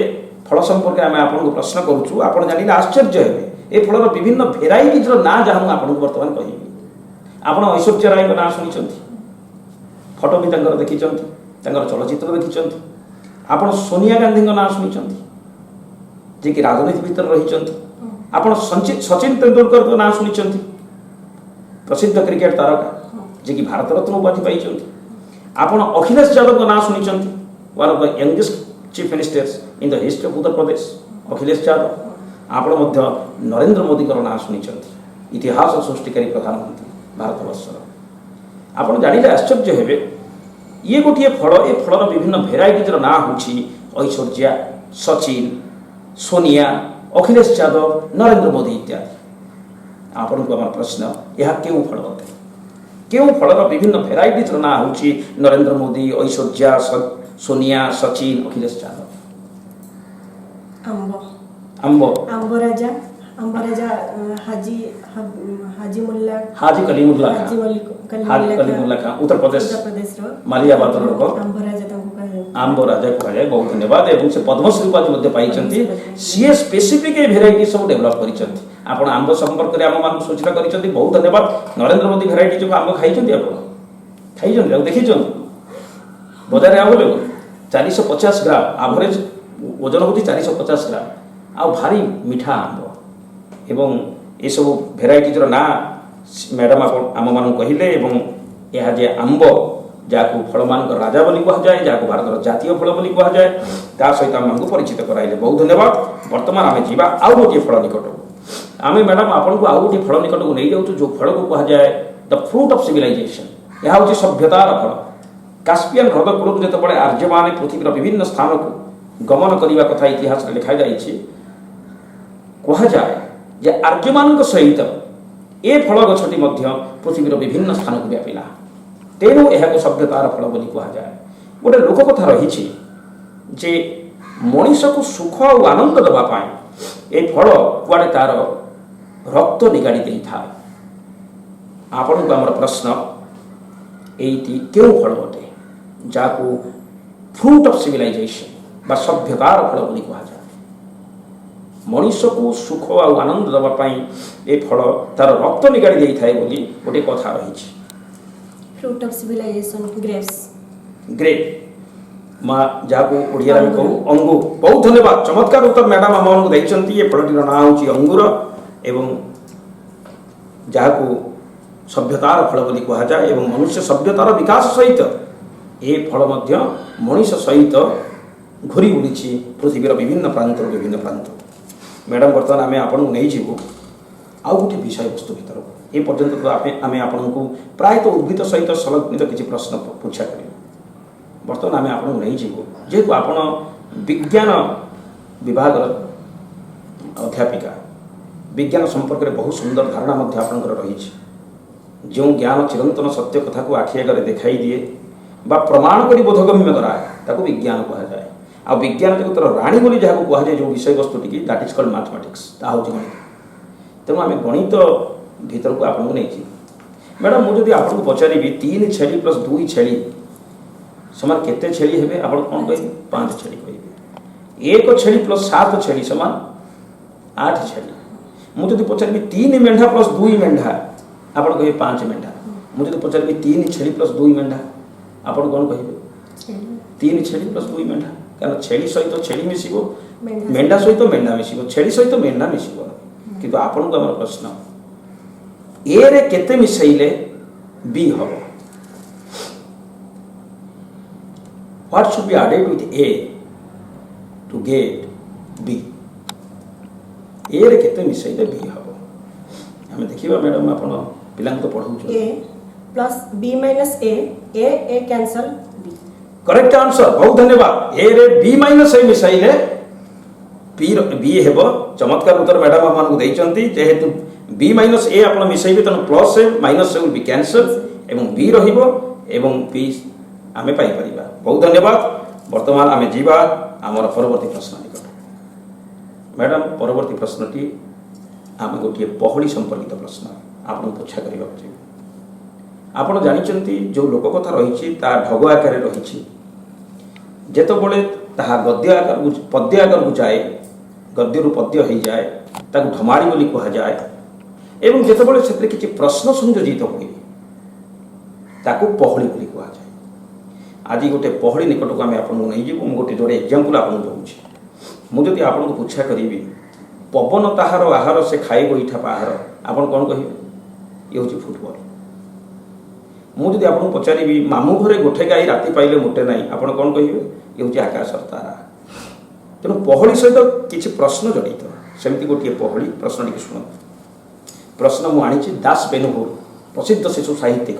ଫଳ ସମ୍ପର୍କରେ ଆମେ ଆପଣଙ୍କୁ ପ୍ରଶ୍ନ କରୁଛୁ, ଆପଣ ଜାଣିଲେ ଆଶ୍ଚର୍ଯ୍ୟ ହେବେ। ଏ ଫଳର ବିଭିନ୍ନ ଭେରାଇଟିଜର ନାଁ ଯାହା ମୁଁ ଆପଣଙ୍କୁ ବର୍ତ୍ତମାନ କହିବି। ଆପଣ ଐଶ୍ୱର୍ଯ୍ୟା ରାୟଙ୍କ ନାଁ ଶୁଣିଛନ୍ତି, ଫଟୋ ବି ତାଙ୍କର ଦେଖିଛନ୍ତି, ତାଙ୍କର ଚଳଚ୍ଚିତ୍ର ଦେଖିଛନ୍ତି। ଆପଣ ସୋନିଆ ଗାନ୍ଧୀଙ୍କ ନାଁ ଶୁଣିଛନ୍ତି, ଯିଏକି ରାଜନୀତି ଭିତରେ ରହିଛନ୍ତି। ଆପଣ ସଚିନ ତେନ୍ଦୁଲକରଙ୍କ ନାଁ ଶୁଣିଛନ୍ତି, ପ୍ରସିଦ୍ଧ କ୍ରିକେଟ ତାରକା, ଯିଏକି ଭାରତରତ୍ନ ଉପାଧି ପାଇଛନ୍ତି। ଆପଣ ଅଖିଳେଶ ଯାଦବଙ୍କ ନାଁ ଶୁଣିଛନ୍ତି, one of the youngest chief ministers in the history of Uttar Pradesh, Akhilesh Yadav. ଆପଣ ମଧ୍ୟ ନରେନ୍ଦ୍ର ମୋଦିଙ୍କର ନାଁ ଶୁଣିଛନ୍ତି, ଇତିହାସ ସୃଷ୍ଟିକାରୀ ପ୍ରଧାନମନ୍ତ୍ରୀ ଭାରତବର୍ଷର। ଆପଣ ଜାଣିଲେ ଆଶ୍ଚର୍ଯ୍ୟ ହେବେ, ଇଏ ଗୋଟିଏ ଫଳ। ଏ ଫଳର ବିଭିନ୍ନ ଭେରାଇଟିଜର ନାଁ ହେଉଛି ଐଶ୍ୱର୍ଯ୍ୟା, ସଚିନ, ସୋନିଆ, ଅଖିଳେଶ ଯାଦବ, ନରେନ୍ଦ୍ର ମୋଦି ଇତ୍ୟାଦି। ଆପଣଙ୍କୁ ଆମର ପ୍ରଶ୍ନ, ଏହା କେଉଁ ଫଳ ଅଟେ? କେଉଁ ଫଳର ବିଭିନ୍ନ ଭେରାଇଟିଜର ନାଁ ହେଉଛି ନରେନ୍ଦ୍ର ମୋଦି, ଐଶ୍ୱର୍ଯ୍ୟା, ସୋନିଆ, ସଚିନ, ଅଖିଳେଶ ଯାଦବ? ଆମ୍ବ। ଆମ୍ବ। ଆମ୍ବ ରାଜା, ଆମ୍ବ ରାଜା, ହାଜି ହାଜି ମୁଲ୍ଲା। ହାଜି କଲିମୁଲ୍ଲା ହାଜି ଖାଁ। କଲିମୁଲ୍ଲା। ହାଜି କଲିମୁଲ୍ଲା ଖାଁ, ଉତ୍ତରପ୍ରଦେଶ ଉତ୍ତରପ୍ରଦେଶର ମାଲିଆବାଦର ଲୋକ। ଆମ୍ବ ରାଜା ତାଙ୍କୁ କୁହାଯାଏ। ଆମ୍ବ ରାଜା କୁହାଯାଏ। ବହୁତ ଧନ୍ୟବାଦ। ଏବଂ ସେ ପଦ୍ମଶ୍ରୀ ଉପାଧି ମଧ୍ୟ ପାଇଛନ୍ତି। ସିଏ ସ୍ପେସିଫିକ୍ ଏ ଭେରାଇଟି ସବୁ ଡେଭଲପ୍ କରିଛନ୍ତି। ଆପଣ ଆମ୍ବ ସମ୍ପର୍କରେ ଆମମାନଙ୍କୁ ସୂଚିତ କରିଛନ୍ତି, ବହୁତ ଧନ୍ୟବାଦ। ନରେନ୍ଦ୍ର ମୋଦି ଭେରାଇଟି ଯୋଉ ଆମ୍ବ ଖାଇଛନ୍ତି ଆପଣ? ଖାଇଛନ୍ତି? ଆଉ ଦେଖିଛନ୍ତି? ବଜାରରେ ଆଭେଲେବଲ୍ 450 ଗ୍ରାମ, ଆଭରେଜ ଓଜନ ହେଉଛି 450 ଗ୍ରାମ, ଆଉ ଭାରି ମିଠା ଆମ୍ବ। ଏବଂ ଏସବୁ ଭେରାଇଟିଜର ନାଁ ମ୍ୟାଡ଼ାମ୍ ଆପଣ ଆମମାନଙ୍କୁ କହିଲେ। ଏବଂ ଏହା ଯେ ଆମ୍ବ, ଯାହାକୁ ଫଳମାନଙ୍କର ରାଜା ବୋଲି କୁହାଯାଏ, ଯାହାକୁ ଭାରତର ଜାତୀୟ ଫଳ ବୋଲି କୁହାଯାଏ, ତା ସହିତ ଆମମାନଙ୍କୁ ପରିଚିତ କରାଇଲେ। ବହୁତ ଧନ୍ୟବାଦ। ବର୍ତ୍ତମାନ ଆମେ ଯିବା ଆଉ ଗୋଟିଏ ଫଳ ନିକଟକୁ। ଆମେ ମ୍ୟାଡ଼ାମ୍ ଆପଣଙ୍କୁ ଆଉ ଗୋଟିଏ ଫଳ ନିକଟକୁ ନେଇଯାଉଛୁ, ଯେଉଁ ଫଳକୁ କୁହାଯାଏ ଦ ଫ୍ରୁଟ୍ ଅଫ୍ ସିଭିଲାଇଜେସନ୍। ଏହା ହେଉଛି ସଭ୍ୟତାର ଫଳ। କାସ୍ପିଆନ୍ ହ୍ରଦ କୂଳରୁ ଯେତେବେଳେ ଆର୍ଯ୍ୟମାନେ ପୃଥିବୀର ବିଭିନ୍ନ ସ୍ଥାନକୁ ଗମନ କରିବା କଥା ଇତିହାସରେ ଲେଖାଯାଇଛି, କୁହାଯାଏ ଯେ ଆର୍ଯ୍ୟମାନଙ୍କ ସହିତ ଏ ଫଳ ଗଛଟି ମଧ୍ୟ ପୃଥିବୀର ବିଭିନ୍ନ ସ୍ଥାନକୁ ବ୍ୟାପିଲା। ତେଣୁ ଏହାକୁ ସଭ୍ୟତାର ଫଳ ବୋଲି କୁହାଯାଏ। ଗୋଟେ ଲୋକକଥା ରହିଛି ଯେ ମଣିଷକୁ ସୁଖ ଆଉ ଆନନ୍ଦ ଦେବା ପାଇଁ ଏ ଫଳ କୁଆଡ଼େ ତାର ରକ୍ତ ନିଗାଡ଼ି ଦେଇଥାଏ। ଆପଣଙ୍କୁ ଆମର ପ୍ରଶ୍ନ, ଏଇଟି କେଉଁ ଫଳ ଅଟେ ଯାହାକୁ ଫ୍ରୁଟ୍ ଅଫ୍ ସିଭିଲାଇଜେସନ୍ ବା ସଭ୍ୟତାର ଫଳ ବୋଲି କୁହାଯାଏ? ମଣିଷକୁ ସୁଖ ଆଉ ଆନନ୍ଦ ଦେବା ପାଇଁ ଏ ଫଳ ତାର ରକ୍ତ ନିଗାଡ଼ି ଦେଇଥାଏ ବୋଲି ଗୋଟିଏ କଥା ରହିଛି। Fruit of civilization, grapes. Grape ମା, ଯାହାକୁ ଓଡ଼ିଆରେ ଆମେ କହୁ ଅଙ୍ଗୁର। ବହୁତ ଧନ୍ୟବାଦ। ଚମତ୍କାର ଉତ୍ତର ମ୍ୟାଡ଼ାମ ଆମମାନଙ୍କୁ ଦେଇଛନ୍ତି। ଏ ଫଳଟିର ନାଁ ହେଉଛି ଅଙ୍ଗୁର ଏବଂ ଯାହାକୁ ସଭ୍ୟତାର ଫଳ ବୋଲି କୁହାଯାଏ। ଏବଂ ମନୁଷ୍ୟ ସଭ୍ୟତାର ବିକାଶ ସହିତ ଏ ଫଳ ମଧ୍ୟ ମଣିଷ ସହିତ ଘୁରି ବୁଲିଛି ପୃଥିବୀର ବିଭିନ୍ନ ପ୍ରାନ୍ତରୁ ବିଭିନ୍ନ ପ୍ରାନ୍ତ। ମ୍ୟାଡ଼ାମ, ବର୍ତ୍ତମାନ ଆମେ ଆପଣଙ୍କୁ ନେଇଯିବୁ ଆଉ ଗୋଟିଏ ବିଷୟବସ୍ତୁ ଭିତରକୁ। ଏ ପର୍ଯ୍ୟନ୍ତ ତ ଆମେ ଆପଣଙ୍କୁ ପ୍ରାୟତଃ ଉଦ୍ଭିଦ ସହିତ ସଂଲଗ୍ନିତ କିଛି ପ୍ରଶ୍ନ ପୁଛା କରିବୁ। ବର୍ତ୍ତମାନ ଆମେ ଆପଣଙ୍କୁ ନେଇଯିବୁ, ଯେହେତୁ ଆପଣ ବିଜ୍ଞାନ ବିଭାଗର ଅଧ୍ୟାପିକା, ବିଜ୍ଞାନ ସମ୍ପର୍କରେ ବହୁ ସୁନ୍ଦର ଧାରଣା ମଧ୍ୟ ଆପଣଙ୍କର ରହିଛି। ଯେଉଁ ଜ୍ଞାନ ଚିରନ୍ତନ ସତ୍ୟ କଥାକୁ ଆଖି ଆଗରେ ଦେଖାଇ ଦିଏ ବା ପ୍ରମାଣ କରି ବୋଧଗମ୍ୟ କରାଏ, ତାକୁ ବିଜ୍ଞାନ କୁହାଯାଏ। ଆଉ ବିଜ୍ଞାନ ଜଗତର ରାଣୀ ବୋଲି ଯାହାକୁ କୁହାଯାଏ, ଯେଉଁ ବିଷୟବସ୍ତୁଟିକି, that is called mathematics, ତାହା ହେଉଛି ଗଣିତ। ତେଣୁ ଆମେ ଗଣିତ ଭିତରକୁ ଆପଣଙ୍କୁ ନେଇଯିବୁ। ମ୍ୟାଡ଼ାମ୍, ମୁଁ ଯଦି ଆପଣଙ୍କୁ ପଚାରିବି 3 ଛେଳି ପ୍ଲସ୍ 2 ଛେଳି ସମାନ କେତେ ଛେଳି ହେବେ, ଆପଣ କ'ଣ କହିବେ? 5 ଛେଳି କହିବେ। 1 ଛେଳି ପ୍ଲସ୍ 7 ଛେଳି ସମାନ 8 ଛେଳି। ମୁଁ ଯଦି ପଚାରିବି 3 ମେଣ୍ଢା ପ୍ଲସ୍ 2 ମେଣ୍ଢା, ଆପଣ କହିବେ 5 ମେଣ୍ଢା। ମୁଁ ଯଦି ପଚାରିବି 3 ଛେଳି ପ୍ଲସ୍ 2 ମେଣ୍ଢା, ଆପଣ କ'ଣ କହିବେ? 3 ଛେଳି ପ୍ଲସ୍ 2 ମେଣ୍ଢା। କାରଣ ଛେଳି ସହିତ ଛେଳି ମିଶିବ, ମେଣ୍ଢା ସହିତ ମେଣ୍ଢା ମିଶିବ, ଛେଳି ସହିତ ମେଣ୍ଢା ମିଶିବ। କିନ୍ତୁ ଆପଣଙ୍କୁ ଆମର ପ୍ରଶ୍ନ, ଏରେ କେତେ ମିଶାଇଲେ ବି ହେବ? What should be added with A to get B? A ରେ କେତେ ମିଶାଇଲେ B ହେବ? ଆମେ ଦେଖିବା। ମ୍ୟାଡ଼ାମ, ଆପଣ ପିଲାଙ୍କୁ ତ ପଢ଼ାଉଛନ୍ତି। A plus B minus A, A A cancel, B. Correct answer. ବହୁତ ଧନ୍ୟବାଦ। ଏ ରେ ବି ମାଇନସ୍ ଏ ମିଶାଇଲେ ବି ହେବ। ଚମତ୍କାର ଉତ୍ତର ମ୍ୟାଡ଼ାମ ଆମମାନଙ୍କୁ ଦେଇଛନ୍ତି। ଯେହେତୁ ବି ମାଇନସ୍ ଏ ଆପଣ ମିଶାଇବେ, ତେଣୁ plus A minus A will be cancel ଏବଂ ବି ରହିବ ଏବଂ ବି ଆମେ ପାଇପାରିବା। ବହୁତ ଧନ୍ୟବାଦ। ବର୍ତ୍ତମାନ ଆମେ ଯିବା ଆମର ପରବର୍ତ୍ତୀ ପ୍ରଶ୍ନ ନିକଟ। ମ୍ୟାଡ଼ାମ, ପରବର୍ତ୍ତୀ ପ୍ରଶ୍ନଟି ଆମେ ଗୋଟିଏ ପହଳି ସମ୍ପର୍କିତ ପ୍ରଶ୍ନ ଆପଣଙ୍କୁ ପୃଚ୍ଛା କରିବାକୁ ଯିବୁ। ଆପଣ ଜାଣିଛନ୍ତି, ଯେଉଁ ଲୋକକଥା ରହିଛି ତାହା ଢଗ ଆକାରରେ ରହିଛି। ଯେତେବେଳେ ତାହା ଗଦ୍ୟ ଆକାରକୁ ପଦ୍ୟ ଆକାରକୁ ଯାଏ, ଗଦ୍ୟରୁ ପଦ୍ୟ ହେଇଯାଏ, ତାକୁ ଢମାଳି ବୋଲି କୁହାଯାଏ। ଏବଂ ଯେତେବେଳେ ସେଥିରେ କିଛି ପ୍ରଶ୍ନ ସଂଯୋଜିତ ହୁଏ, ତାକୁ ପହଳି ବୋଲି କୁହାଯାଏ। ଆଜି ଗୋଟେ ପହଳି ନିକଟକୁ ଆମେ ଆପଣଙ୍କୁ ନେଇଯିବୁ। ମୁଁ ଗୋଟେ ଯୋଡ଼େ ଏକ୍ଜାମ୍ପଲ୍ ଆପଣଙ୍କୁ ଦେଉଛି। ମୁଁ ଯଦି ଆପଣଙ୍କୁ ପୁଚ୍ଛା କରିବି, ପବନ ତାହାର ଆହାର, ସେ ଖାଇ ଗୋଇଠା ପାହାର, ଆପଣ କ'ଣ କହିବେ? ଇଏ ହେଉଛି ଫୁଟବଲ। ମୁଁ ଯଦି ଆପଣଙ୍କୁ ପଚାରିବି, ମାମୁଁ ଘରେ ଗୋଠେ ଗାଈ, ରାତି ପାଇଲେ ମୋଟେ ନାହିଁ, ଆପଣ କ'ଣ କହିବେ? ଇଏ ହେଉଛି ଆକାଶର ତାରା। ତେଣୁ ପହଳି ସହିତ କିଛି ପ୍ରଶ୍ନ ଜଡ଼ିତ। ସେମିତି ଗୋଟିଏ ପହଳି ପ୍ରଶ୍ନ ଟିକେ ଶୁଣନ୍ତୁ। ପ୍ରଶ୍ନ ମୁଁ ଆଣିଛି ଦାସ ବେନୁହୁର, ପ୍ରସିଦ୍ଧ ଶିଶୁ ସାହିତ୍ୟିକ,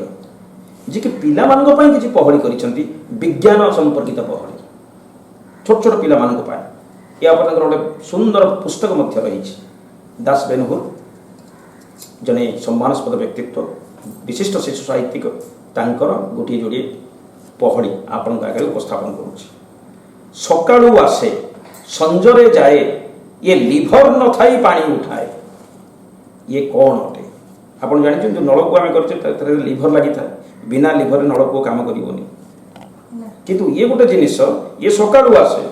ଯିଏକି ପିଲାମାନଙ୍କ ପାଇଁ କିଛି ପହଳି କରିଛନ୍ତି, ବିଜ୍ଞାନ ସମ୍ପର୍କିତ ପହଳି ଛୋଟ ଛୋଟ ପିଲାମାନଙ୍କ ପାଇଁ। ଏହା ଉପରେ ତାଙ୍କର ଗୋଟେ ସୁନ୍ଦର ପୁସ୍ତକ ମଧ୍ୟ ରହିଛି। ଦାସ ବେନହୁର ଜଣେ ସମ୍ମାନାସ୍ପଦ ବ୍ୟକ୍ତିତ୍ୱ, ବିଶିଷ୍ଟ ଶିଶୁ ସାହିତ୍ୟିକ। ତାଙ୍କର ଗୋଟିଏ ଯୋଡ଼ିଏ ପହଳି ଆପଣଙ୍କ ଆଗରେ ଉପସ୍ଥାପନ କରୁଛି। ସକାଳୁ ଆସେ, ସଞ୍ଜରେ ଯାଏ, ଇଏ ଲିଭର ନଥାଇ ପାଣି ଉଠାଏ, ଇଏ କ'ଣ ଅଟେ? ଆପଣ ଜାଣିଛନ୍ତି, ଯେଉଁ ନଳକୂଅ ଆମେ କରିଛେ, ସେଥିରେ ଲିଭର ଲାଗିଥାଏ। ବିନା ଲିଭରରେ ନଳକୂଅ କାମ କରିବନି। ନା। କିନ୍ତୁ ଇଏ ଗୋଟେ ଜିନିଷ, ଇଏ ସକାଳୁ ଆସେ,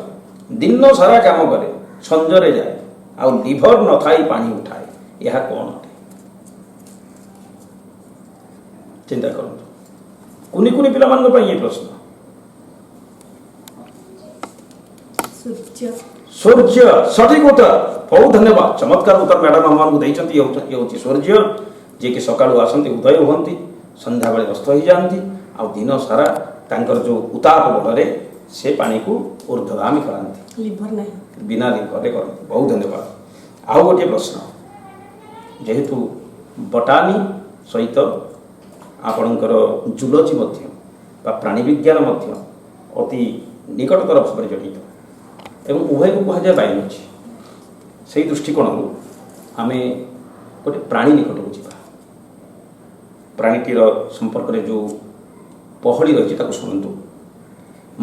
ଦିନ ସାରା କାମ କରେ, ସଞ୍ଜରେ ଯାଏ, ଆଉ ଲିଭର ନଥାଇ ପାଣି ଉଠାଏ, ଏହା କ'ଣ ଅଟେ? ଚିନ୍ତା କରନ୍ତୁ। କୁନି କୁନି ପିଲାମାନଙ୍କ ପାଇଁ ଏ ପ୍ରଶ୍ନ। ସୂର୍ଯ୍ୟ। ସୂର୍ଯ୍ୟ, ସଠିକ ଉତ୍ତର। ବହୁତ ଧନ୍ୟବାଦ। ଚମତ୍କାର ଉତ୍ତର ମ୍ୟାଡ଼ାମ ଆମମାନଙ୍କୁ ଦେଇଛନ୍ତି। ଇଏ ହେଉଛି ସୂର୍ଯ୍ୟ, ଯିଏକି ସକାଳୁ ଆସନ୍ତି, ଉଦୟ ହୁଅନ୍ତି, ସନ୍ଧ୍ୟାବେଳେ ଅସ୍ତ ହୋଇଯାଆନ୍ତି, ଆଉ ଦିନ ସାରା ତାଙ୍କର ଯେଉଁ ଉତ୍ତାପ ବଳରେ ସେ ପାଣିକୁ ଉର୍ଦ୍ଧ୍ୱଗାମୀ କରାନ୍ତି। ଲିଭର ନାହିଁ। ବିନା ଲିଭରରେ କରନ୍ତି। ବହୁତ ଧନ୍ୟବାଦ। ଆଉ ଗୋଟିଏ ପ୍ରଶ୍ନ, ଯେହେତୁ ବଟାନୀ ସହିତ ଆପଣଙ୍କର ଜୁଲୋଜି ମଧ୍ୟ ବା ପ୍ରାଣୀ ବିଜ୍ଞାନ ମଧ୍ୟ ଅତି ନିକଟତର ଭାବରେ ଜଡ଼ିତ ଏବଂ ଉଭୟକୁ କୁହାଯାଏ ବାୟୋଲୋଜି, ସେଇ ଦୃଷ୍ଟିକୋଣରୁ ଆମେ ଗୋଟେ ପ୍ରାଣୀ ନିକଟକୁ ଯିବା। ପ୍ରାଣୀଟିର ସମ୍ପର୍କରେ ଯେଉଁ ପହଳି ରହିଛି, ତାକୁ ଶୁଣନ୍ତୁ।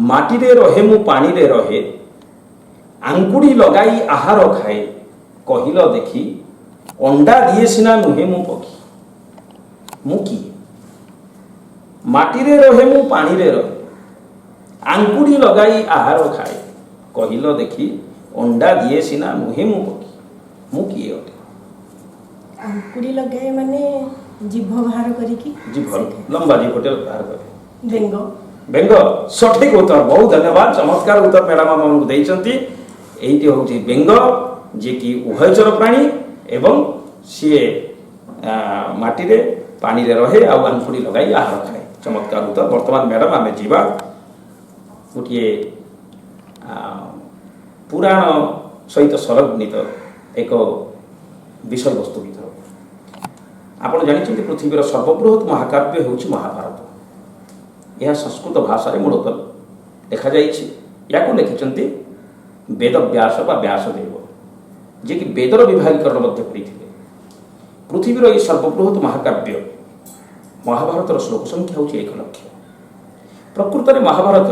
ମାଟିରେ ରହେ ମୁଁ, ପାଣିରେ ରହେ, ଆଙ୍କୁଡ଼ି ଲଗାଇ ଆହାର ଖାଏ, କହିଲ ଦେଖି, ଅଣ୍ଡା ଦିଏ ସିନା ନୁହେଁ ମୁଁ ପକ୍ଷୀ, ମୁଁ କିଏ? ମାଟିରେ ରହେ ମୁଁ, ପାଣିରେ ରହେ, ଆଙ୍କୁଡ଼ି ଲଗାଇ ଆହାର ଖାଏ, କହିଲ ଦେଖି, ଅଣ୍ଡା ଦିଏ ସିନା ନୁହେଁ ମୁଁ ପକ୍ଷୀ, ମୁଁ କିଏ ଅଟେ? ଆଙ୍କୁଡ଼ି ଲଗାଏ ମାନେ ଜିଭ ବାହାର କରିକି ଜିଭ। ସେ ଖାଏ। ଲମ୍ବା ଜିଭଟେ ବାହାର କରେ। ବେଙ୍ଗ। ବେଙ୍ଗ, ସଠିକ ଉତ୍ତର। ବହୁତ ଧନ୍ୟବାଦ। ଚମତ୍କାର ଉତ୍ତର ମ୍ୟାଡ଼ାମ ଆମମାନଙ୍କୁ ଦେଇଛନ୍ତି। ଏଇଟି ହେଉଛି ବେଙ୍ଗ, ଯିଏକି ଉଭୟଚର ପ୍ରାଣୀ ଏବଂ ସିଏ ମାଟିରେ ପାଣିରେ ରହେ ଆଉ ଆଙ୍କୁଡ଼ି ଲଗାଇ ଆହାର ଖାଏ। ଚମତ୍କାର ଉତ୍ତର। ବର୍ତ୍ତମାନ ମ୍ୟାଡ଼ାମ, ଆମେ ଯିବା ଗୋଟିଏ ପୁରାଣ ସହିତ ସଂଲଗ୍ନିତ ଏକ ବିଷୟବସ୍ତୁ ଭିତରକୁ। ଆପଣ ଜାଣିଛନ୍ତି, ପୃଥିବୀର ସର୍ବବୃହତ ମହାକାବ୍ୟ ହେଉଛି ମହାଭାରତ। ଏହା ସଂସ୍କୃତ ଭାଷାରେ ମୂଳତଃ ଲେଖାଯାଇଛି। ୟାକୁ ଲେଖିଛନ୍ତି ବେଦ ବ୍ୟାସ ବା ବ୍ୟାସଦେବ, ଯିଏକି ବେଦର ବିଭାଗୀକରଣ ମଧ୍ୟ କରିଥିଲେ। ପୃଥିବୀର ଏହି ସର୍ବବୃହତ ମହାକାବ୍ୟ ମହାଭାରତର ଶ୍ଲୋକ ସଂଖ୍ୟା ହେଉଛି 1 ଲକ୍ଷ। ପ୍ରକୃତରେ ମହାଭାରତ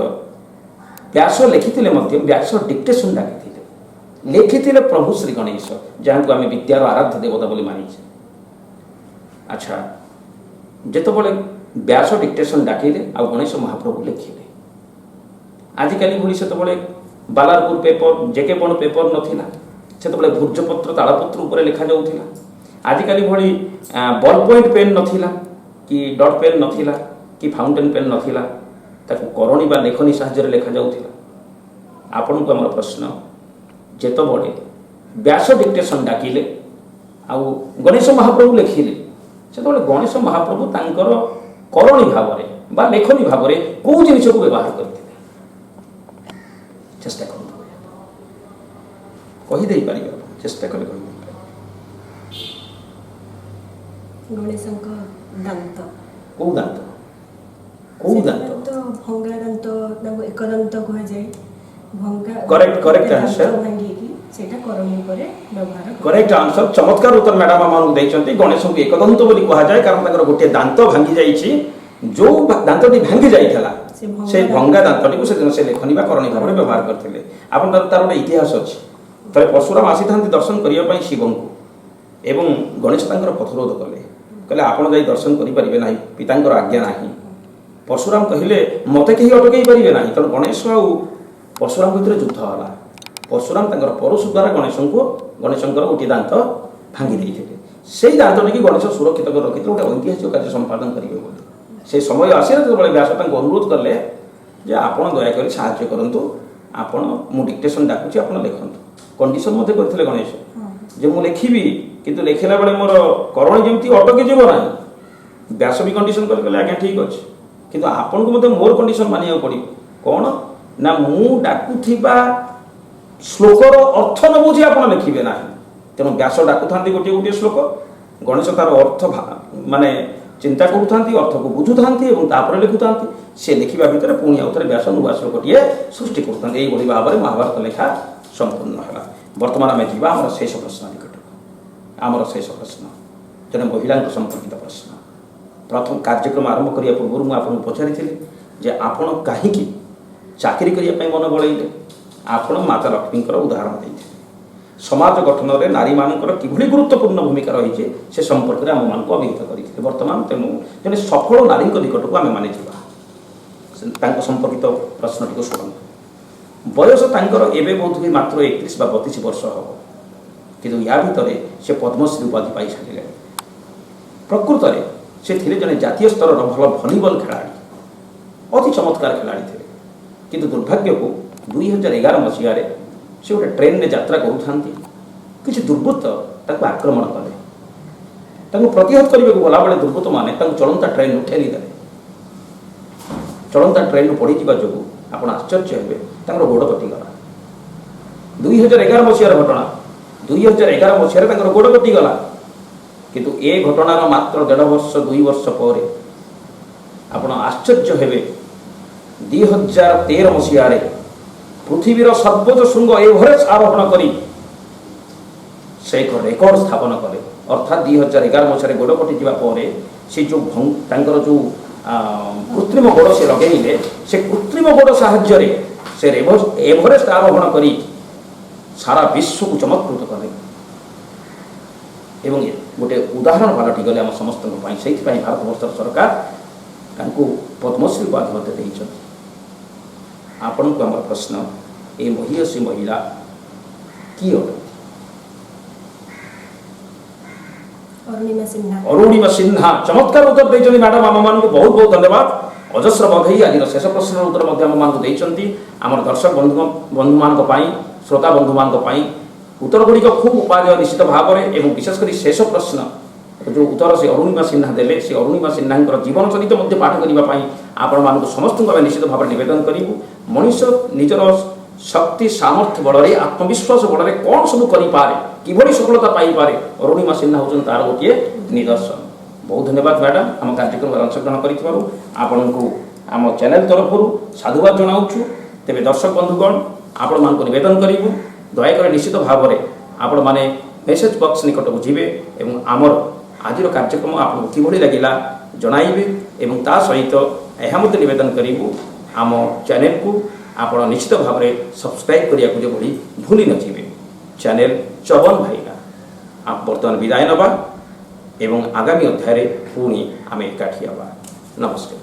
ବ୍ୟାସ ଲେଖିଥିଲେ ମଧ୍ୟ ବ୍ୟାସ ଡିକ୍ଟେସନ ଡାକିଥିଲେ, ଲେଖିଥିଲେ ପ୍ରଭୁ ଶ୍ରୀ ଗଣେଶ, ଯାହାଙ୍କୁ ଆମେ ବିଦ୍ୟାର ଆରାଧ୍ୟ ଦେବତା ବୋଲି ମାନିଛେ। ଆଚ୍ଛା, ଯେତେବେଳେ ବ୍ୟାସ ଡିକ୍ଟେସନ ଡାକିଲେ ଆଉ ଗଣେଶ ମହାପ୍ରଭୁ ଲେଖିଲେ, ଆଜିକାଲି ଭଳି ସେତେବେଳେ ବାଲାରପୁର ପେପର, ଜେକେ ବଣ୍ଡ ପେପର ନଥିଲା। ସେତେବେଳେ ଭୂର୍ଜପତ୍ର, ତାଳପତ୍ର ଉପରେ ଲେଖାଯାଉଥିଲା। ଆଜିକାଲି ଭଳି ବଲ୍ ପଏଣ୍ଟ ପେନ୍ ନଥିଲା କି ଡଟ୍ ପେନ୍ ନଥିଲା କି ଫାଉଣ୍ଟେନ୍ ପେନ୍ ନଥିଲା। ତାକୁ କରଣୀ ବା ଲେଖନୀ ସାହାଯ୍ୟରେ ଲେଖାଯାଉଥିଲା। ଆପଣଙ୍କୁ ଆମର ପ୍ରଶ୍ନ, ଯେତେବେଳେ ବ୍ୟାସ ଡିକ୍ଟେସନ ଡାକିଲେ ଆଉ ଗଣେଶ ମହାପ୍ରଭୁ ଲେଖିଲେ, ସେତେବେଳେ ଗଣେଶ ମହାପ୍ରଭୁ ତାଙ୍କର କରଣୀ ଭାବରେ ବା ଲେଖନୀ ଭାବରେ କୋଉ ଜିନିଷକୁ ବ୍ୟବହାର କରିଥିଲେ? ଚେଷ୍ଟା କରନ୍ତୁ, କହିଦେଇପାରିବେ ଆପଣ। ଚେଷ୍ଟା କଲେ କହିଦେଇପାରିବେ। ଗଣେଶଙ୍କ ଦାନ୍ତ। କୋଉ ଦାନ୍ତ? କୋଉ ଦାନ୍ତ? ତ ଭଙ୍ଗା ଦାନ୍ତ, ତାଙ୍କୁ ଏକଦନ୍ତ କୁହାଯାଏ। ଭଙ୍ଗା Correct ଦାନ୍ତ answer. ଭାଙ୍ଗିକି ସେଇଟା କରଣୀ ଉପରେ ବ୍ୟବହାର କରନ୍ତି। Correct answer. ଚମତ୍କାର ଉତ୍ତର ମ୍ୟାଡାମ ଆମମାନଙ୍କୁ ଦେଇଛନ୍ତି। ଗଣେଶଙ୍କୁ ଏକଦନ୍ତ ବୋଲି କୁହାଯାଏ, କାରଣ ତାଙ୍କର ଗୋଟିଏ ଦାନ୍ତ ଭାଙ୍ଗି ଯାଇଛି। ଯୋଉ ଦାନ୍ତଟି ଭାଙ୍ଗି ଯାଇଥିଲା, ସେ ଭଙ୍ଗା ସେ ଦାନ୍ତ। ଭଙ୍ଗା ଦାନ୍ତଟିକୁ ସେଦିନ ସେ ଲେଖନୀ ବା କରଣୀ ଭାବରେ ବ୍ୟବହାର କରିଥିଲେ। ଆପଣ ତାର ଗୋଟେ ଇତିହାସ ଅଛି। ଥରେ ପରଶୁରାମ ଆସିଥାନ୍ତି ଦର୍ଶନ କରିବା ପାଇଁ ଶିବଙ୍କୁ ଏବଂ ଗଣେଶ ତାଙ୍କର ପଥରୋଧ କଲେ। କହିଲେ, ଆପଣ ଯାଇ ଦର୍ଶନ କରିପାରିବେ ନାହିଁ, ପିତାଙ୍କର ଆଜ୍ଞା ନାହିଁ। ପରଶୁରାମ କହିଲେ, ମୋତେ କେହି ଅଟକେଇ ପାରିବେ ନାହିଁ। ତେଣୁ ଗଣେଶ ଆଉ ପରଶୁରାମଙ୍କ ଭିତରେ ଯୁଦ୍ଧ ହେଲା। ପରଶୁରାମ ତାଙ୍କର ପରଶୁ ଦ୍ୱାରା ଗଣେଶଙ୍କର ଗୋଟିଏ ଦାନ୍ତ ଭାଙ୍ଗି ଦେଇଥିଲେ। ସେଇ ଦାନ୍ତଟିକି ଗଣେଶ ସୁରକ୍ଷିତ କରି ରଖିଥିଲେ ଗୋଟେ ଐତିହାସିକ କାର୍ଯ୍ୟ ସମ୍ପାଦନ କରିବେ ବୋଲି। ସେ ସମୟ ଆସିଲା ଯେତେବେଳେ ବ୍ୟାସ ତାଙ୍କୁ ଅନୁରୋଧ କଲେ, ଯେ ଆପଣ ଦୟାକରି ସାହାଯ୍ୟ କରନ୍ତୁ, ଆପଣ ମୁଁ ଡିକ୍ଟେସନ୍ ଡାକୁଛି, ଆପଣ ଲେଖନ୍ତୁ। କଣ୍ଡିସନ୍ ମଧ୍ୟ କରିଥିଲେ ଗଣେଶ ଯେ ମୁଁ ଲେଖିବି, କିନ୍ତୁ ଲେଖିଲା ବେଳେ ମୋର କରଣୀ ଯେମିତି ଅଟକି ଯିବ ନାହିଁ। ବ୍ୟାସ ବି କଣ୍ଡିସନ୍ କଲେ, କହିଲେ ଆଜ୍ଞା ଠିକ୍ ଅଛି, କିନ୍ତୁ ଆପଣଙ୍କୁ ମଧ୍ୟ ମୋର କଣ୍ଡିସନ୍ ମାନିବାକୁ ପଡ଼ିବ। କ'ଣ ନା ମୁଁ ଡାକୁଥିବା ଶ୍ଲୋକର ଅର୍ଥ ନ ବୁଝି ଆପଣ ଲେଖିବେ ନାହିଁ। ତେଣୁ ବ୍ୟାସ ଡାକୁଥାନ୍ତି ଗୋଟିଏ ଗୋଟିଏ ଶ୍ଲୋକ, ଗଣେଶ ତାର ଅର୍ଥ ମାନେ ଚିନ୍ତା କରୁଥାନ୍ତି, ଅର୍ଥକୁ ବୁଝୁଥାନ୍ତି ଏବଂ ତାପରେ ଲେଖୁଥାନ୍ତି। ସେ ଲେଖିବା ଭିତରେ ପୁଣି ଆଉ ଥରେ ବ୍ୟାସ ନୂଆ ଶ୍ଲୋକଟିଏ ସୃଷ୍ଟି କରୁଥାନ୍ତି। ଏଇଭଳି ଭାବରେ ମହାଭାରତ ଲେଖା ସମ୍ପୂର୍ଣ୍ଣ ହେଲା। ବର୍ତ୍ତମାନ ଆମେ ଯିବା ଆମର ଶେଷ ପ୍ରଶ୍ନ ନିକଟକୁ। ଆମର ଶେଷ ପ୍ରଶ୍ନ ଜଣେ ମହିଳାଙ୍କ ସମ୍ପର୍କିତ ପ୍ରଶ୍ନ। ପ୍ରଥମ କାର୍ଯ୍ୟକ୍ରମ ଆରମ୍ଭ କରିବା ପୂର୍ବରୁ ମୁଁ ଆପଣଙ୍କୁ ପଚାରିଥିଲି ଯେ ଆପଣ କାହିଁକି ଚାକିରି କରିବା ପାଇଁ ମନ ବଳେଇଲେ। ଆପଣ ମାତା ଲକ୍ଷ୍ମୀଙ୍କର ଉଦାହରଣ ଦେଇଥିଲେ। ସମାଜ ଗଠନରେ ନାରୀମାନଙ୍କର କିଭଳି ଗୁରୁତ୍ୱପୂର୍ଣ୍ଣ ଭୂମିକା ରହିଛି ସେ ସମ୍ପର୍କରେ ଆମମାନଙ୍କୁ ଅଭିହିତ କରିଥିଲେ। ବର୍ତ୍ତମାନ ତେଣୁ ଜଣେ ସଫଳ ନାରୀଙ୍କ ନିକଟକୁ ଆମେମାନେ ଯିବା। ତାଙ୍କ ସମ୍ପର୍କିତ ପ୍ରଶ୍ନଟିକୁ ଶୁଣନ୍ତୁ। ବୟସ ତାଙ୍କର ଏବେ ବୋଧହୁଏ ମାତ୍ର 31 ବା 32 ବର୍ଷ ହେବ, କିନ୍ତୁ ୟା ଭିତରେ ସେ ପଦ୍ମଶ୍ରୀ ଉପାଧି ପାଇସାରିଲେଣି। ପ୍ରକୃତରେ ସେ ଥିଲେ ଜଣେ ଜାତୀୟ ସ୍ତରର ଭଲ ଭଲିବଲ ଖେଳାଳି, ଅତି ଚମତ୍କାର ଖେଳାଳି ଥିଲେ। କିନ୍ତୁ ଦୁର୍ଭାଗ୍ୟକୁ 2011 ମସିହାରେ ସେ ଗୋଟେ ଟ୍ରେନରେ ଯାତ୍ରା କରୁଥାନ୍ତି, କିଛି ଦୁର୍ବୃତ୍ତ ତାକୁ ଆକ୍ରମଣ କଲେ। ତାଙ୍କୁ ପ୍ରତିହତ କରିବାକୁ ଗଲାବେଳେ ଦୁର୍ବୃତ୍ତମାନେ ତାଙ୍କୁ ଚଳନ୍ତା ଟ୍ରେନରୁ ଠେଲିଦେଲେ। ଚଳନ୍ତା ଟ୍ରେନରୁ ପଡ଼ିଯିବା ଯୋଗୁଁ ଆପଣ ଆଶ୍ଚର୍ଯ୍ୟ ହେବେ, ତାଙ୍କର ଗୋଡ଼ କଟିଗଲା। 2011 ମସିହାର ଘଟଣା। 2011 ମସିହାରେ ତାଙ୍କର ଗୋଡ଼ କଟିଗଲା। କିନ୍ତୁ ଏ ଘଟଣାର ମାତ୍ର ଦେଢ଼ ବର୍ଷ 2 ବର୍ଷ ପରେ ଆପଣ ଆଶ୍ଚର୍ଯ୍ୟ ହେବେ, 2013 ମସିହାରେ ପୃଥିବୀର ସର୍ବୋଚ୍ଚ ଶୃଙ୍ଗ ଏଭରେଷ୍ଟ ଆରୋହଣ କରି ସେ ଏକ ରେକର୍ଡ ସ୍ଥାପନ କଲେ। ଅର୍ଥାତ୍ 2011 ମସିହାରେ ଗୋଡ଼ କଟିଯିବା ପରେ ସେ ଯେଉଁ ତାଙ୍କର ଯେଉଁ କୃତ୍ରିମ ଗୋଡ଼ ସେ ଲଗେଇଲେ, ସେ କୃତ୍ରିମ ଗୋଡ଼ ସାହାଯ୍ୟରେ ସେ ଏଭରେଷ୍ଟ ଆରୋହଣ କରି ସାରା ବିଶ୍ୱକୁ ଚମତ୍କୃତ କଲେ ଏବଂ ଗୋଟେ ଉଦାହରଣ ପାଲଟିଗଲେ ଆମ ସମସ୍ତଙ୍କ ପାଇଁ। ସେଇଥିପାଇଁ ଭାରତବର୍ଷର ସରକାର ତାଙ୍କୁ ପଦ୍ମଶ୍ରୀ ଉପାଧି ମଧ୍ୟ ଦେଇଛନ୍ତି। ଆପଣଙ୍କୁ ଆମର ପ୍ରଶ୍ନ, ଏ ମହିୟସୀ ମହିଳା କିଏ ଅଟନ୍ତି? ଅରୁଣିମା ସିହ୍ନା। ଅରୁଣିମା ସିହ୍ନା, ଚମତ୍କାର ଉତ୍ତର ଦେଇଛନ୍ତି ମ୍ୟାଡ଼ାମ। ଆମମାନଙ୍କୁ ବହୁତ ବହୁତ ଧନ୍ୟବାଦ। ଅଜସ୍ର ବଧେଇ। ଆଜିର ଶେଷ ପ୍ରଶ୍ନର ଉତ୍ତର ମଧ୍ୟ ଆମମାନଙ୍କୁ ଦେଇଛନ୍ତି। ଆମର ଦର୍ଶକ ବନ୍ଧୁମାନଙ୍କ ପାଇଁ, ଶ୍ରୋତା ବନ୍ଧୁମାନଙ୍କ ପାଇଁ ଉତ୍ତର ଗୁଡ଼ିକ ଖୁବ୍ ଉପାଦେୟ ନିଶ୍ଚିତ ଭାବରେ, ଏବଂ ବିଶେଷ କରି ଶେଷ ପ୍ରଶ୍ନ ଯେଉଁ ଉତ୍ତର ସେ ଅରୁଣିମା ସିହ୍ନା ଦେଲେ, ସେ ଅରୁଣିମା ସିହ୍ନାଙ୍କର ଜୀବନ ଚରିତ ମଧ୍ୟ ପାଠ କରିବା ପାଇଁ ଆପଣମାନଙ୍କୁ ସମସ୍ତଙ୍କୁ ଆମେ ନିଶ୍ଚିତ ଭାବରେ ନିବେଦନ କରିବୁ। ମଣିଷ ନିଜର ଶକ୍ତି ସାମର୍ଥ୍ୟ ବଳରେ, ଆତ୍ମବିଶ୍ୱାସ ବଳରେ କ'ଣ ସବୁ କରିପାରେ, କିଭଳି ସଫଳତା ପାଇପାରେ, ଅରୁଣିମା ସିହ୍ନା ହେଉଛନ୍ତି ତାର ଗୋଟିଏ ନିଦର୍ଶନ। ବହୁତ ଧନ୍ୟବାଦ ମ୍ୟାଡ଼ାମ୍, ଆମ କାର୍ଯ୍ୟକ୍ରମରେ ଅଂଶଗ୍ରହଣ କରିଥିବାରୁ ଆପଣଙ୍କୁ ଆମ ଚ୍ୟାନେଲ ତରଫରୁ ସାଧୁବାଦ ଜଣାଉଛୁ। ତେବେ ଦର୍ଶକ ବନ୍ଧୁଗଣ, ଆପଣମାନଙ୍କୁ ନିବେଦନ କରିବୁ, ଦୟାକରି ନିଶ୍ଚିତ ଭାବରେ ଆପଣମାନେ ମେସେଜ ବକ୍ସ ନିକଟକୁ ଯିବେ ଏବଂ ଆମର ଆଜିର କାର୍ଯ୍ୟକ୍ରମ ଆପଣଙ୍କୁ କିଭଳି ଲାଗିଲା ଜଣାଇବେ, ଏବଂ ତା ସହିତ ଏହା ମଧ୍ୟ ନିବେଦନ କରିବୁ, ଆମ ଚ୍ୟାନେଲକୁ ଆପଣ ନିଶ୍ଚିତ ଭାବରେ ସବସ୍କ୍ରାଇବ୍ କରିବାକୁ ଯେଭଳି ଭୁଲି ନଯିବେ। ଚ୍ୟାନେଲ ଚବନ ଭାଇନା ବର୍ତ୍ତମାନ ବିଦାୟ ନେବା ଏବଂ ଆଗାମୀ ଅଧ୍ୟାୟରେ ପୁଣି ଆମେ ଏକାଠି ହେବା। ନମସ୍କାର।